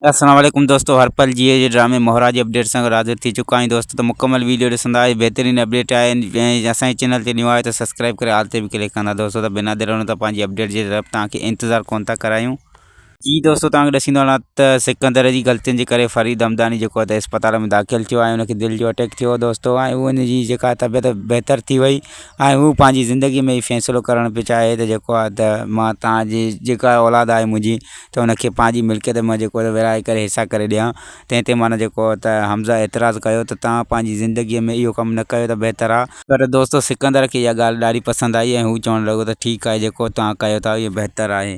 السلام عليڪم دوستو هر پل جي جي ڊرامي مهرا جي اپڊيٽ سان گڏ حاضر ٿي چڪا آهيون دوستو ته مڪمل ويڊيو ڏسندا آهي بهترين اپڊيٽ آهي ۽ اسان جي چينل تي نيو آهي ته سبسڪرائب ڪري آل تي به ڪلڪ ڪندا دوستو ته بنا دير ته پنهنجي اپڊيٽ جي طرف توهان کي انتظار ڪون ٿا ڪرايون. جي دوستو توهان کي ڏسيندو هلان ته سڪندر جي غلطين جي ڪري فريد همداني جيڪو آهي ته اسپتال ۾ داخل ٿيو آهي ان کي دل جو اٽيڪ ٿيو دوستو ۽ ان جي جيڪا طبيعت بهتر ٿي وئي ۽ هو پنهنجي زندگي ۾ فيصلو ڪرڻ پيو چاهي ته جيڪو آهي ته مان توهان جي جيڪا اولاد آهي منهنجي ته ان کي پنهنجي ملڪيت مان جيڪو آهي ورهائي ڪري حصا ڪري ڏيان. تنهن تي معنيٰ جيڪو ته حمزه اعتراض ڪيو ته توهان پنهنجي زندگيء ۾ اهو ڪم نه ڪيو ته بهتر آ. پر دوستو سڪندر کي اها ڳالهه ڏاڍي پسند آئي ۽ هو چوڻ لڳو ته ٺيڪ آهي جيڪو توهان ڪيو ٿا اهو بهتر آهي.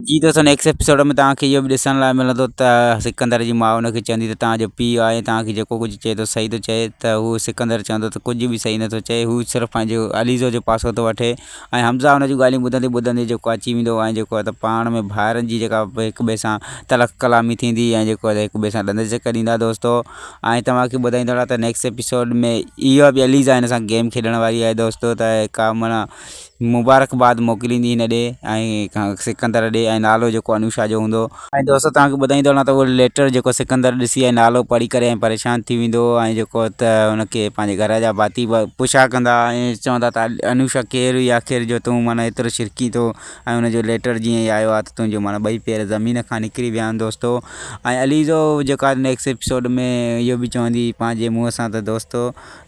جي دوستو نيڪسٽ ايپيسوڊ ۾ توهان کي اهو به ڏسڻ لاء ملندو ته سڪندر جي ماء ان کي چوندي ته توهان جو پيء آهي توهان کي جيڪو ڪجهه چئي ٿو صحيح ٿو چئي ته هو سڪندر چوندو ته ڪجهه به صحيح نٿو چئي هو صرف پنهنجو عليزو جو پاسو ٿو وٺي ۽ حمزه ان جون ڳالهيون ٻڌندي ٻڌندي جيڪو اچي ويندو ۽ جيڪو آهي ته پاڻ ۾ ڀائرن جي جيڪا هڪ ٻئي سان تلخ ڪلامي ٿيندي ۽ جيڪو آهي ته هڪ ٻئي سان ڏند چڪ ڏيندا دوستو ۽ توهان کي ٻڌائيندو هلان ته نيڪسٽ ايپيسوڊ ۾ اها به عليزا هن سان گيم کيڏڻ واري آهي دوستو ته ڪا معنيٰ مبارڪباد موڪليندي هن ڏي ۽ سڪندر ڏي ۽ نالو جيڪو انوشا جو هوندو. ۽ دوستو توهان کي ٻڌائيندو هلان ته اهو ليٽر جيڪو سڪندر ڏسي ۽ نالو پڙهي ڪري ۽ پريشان ٿي ويندو ۽ جيڪو ته هن کي پنهنجي گهر جا ڀاتي به پڇا ڪندا ۽ چوندا ته انوشا ڪير هئي آخر جو تون معنيٰ ايترو ڇرڪين ٿو ۽ ان جو ليٽر جيئن ئي آيو آهي ته تنهنجو معنيٰ ٻئي پير زمين کان نڪري ويا آهن دوستو ۽ عليزو جيڪا نيڪسٽ ايپيسوڊ ۾ اهو به چوندي پنهنجي منهن سان ته دوستو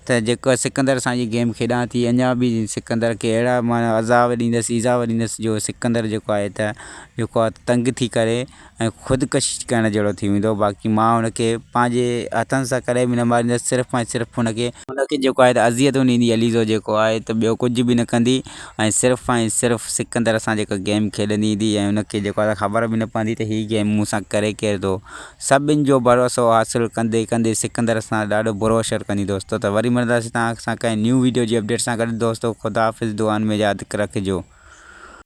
ته جيڪو سڪندر سان جي گيم کيڏان ٿي اڃا به سڪندر کي اهڙا معنيٰ عذاب ڏيندس ايذاء ڏيندس جو سڪندر جيڪو آهي ته جيڪو آهي تنگ ٿي ڪري ۽ خودڪشي ڪرڻ جهڙو ٿي ويندو باقي مان هن کي پنهنجي هٿن سان ڪڏهن به نه ماريندس صرف ۽ صرف هن کي هن کي جيڪو آهي ته اذيتون ڏيندي عليزو جيڪو آهي ته ٻيو ڪجهه به نه ڪندي ۽ صرف ۽ صرف سڪندر سان جيڪا گيم کيڏندي ايندي ۽ هن کي جيڪو آهي خبر به نه پوندي ته هي گيم مون سان ڪري ڪير ٿو سڀن جو ڀروسو حاصل ڪندي ڪندي سڪندر سان ڏاڍو برو حشر ڪندي دوستو ته وري ملنداسين توهان سان ڪنهن نيو ويڊيو جي اپڊيٽ سان گڏ دوستو خدا حافظ دعائن ۾ ياد رکجو.